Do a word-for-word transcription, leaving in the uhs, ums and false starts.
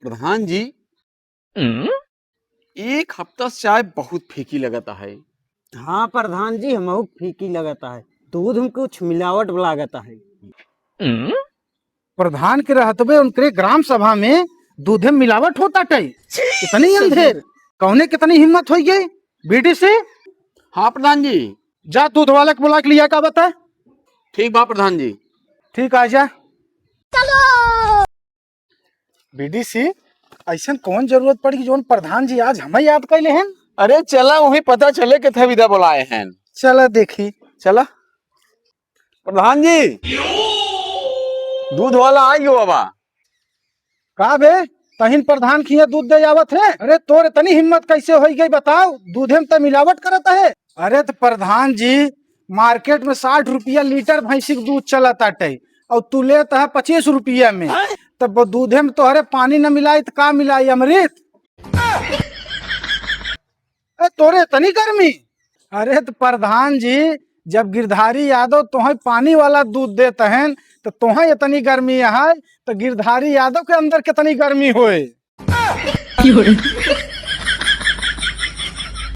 प्रधान जी, हम्म? एक हफ्ता से चाय बहुत फीकी लगत है। हाँ प्रधान जी, हमहू फीकी लगत है, दूध में कुछ मिलावट लागत है। हम्म? प्रधान के रहतबे उनकरे ग्राम सभा में दूधे में मिलावट होत बाटे। इतनी अंधेर, कौने कितनी हिम्मत होइ गई? बीडीसी, हाँ प्रधान जी। जा दूध वाला के बुला के लिया का बता। ठीक बा प्रधान जी। ठीक, आ जा। बीडीसी, ऐसन कौन जरूरत पड़ी कि जौन प्रधान जी आज हमें याद कैले हैं? अरे चला, वही पता चले के थे विदा बुलाए हैं। चला देखी। चला। प्रधान जी, दूध वाला आ गयो बाबा। का बे, तहिन प्रधान खिया दूध दे आवत है? अरे तोर इतनी हिम्मत कैसे होई गई बताओ, दूधे में त मिलावट करत है। अरे तो प्रधान जी, मार्केट में साठ रुपया लीटर भैंसी के दूध चलत आटे और तू लेत है पच्चीस रुपया में, तब वो दूधे में तोहरे पानी न मिलाई तो का मिलाई, अमृत? ए, तोरे इतनी गर्मी? अरे तो प्रधान जी, जब गिरधारी यादव तोहे पानी वाला दूध देत हैं तो तोहे इतनी गर्मी है, तो गिरधारी यादव के अंदर कितनी गर्मी होए?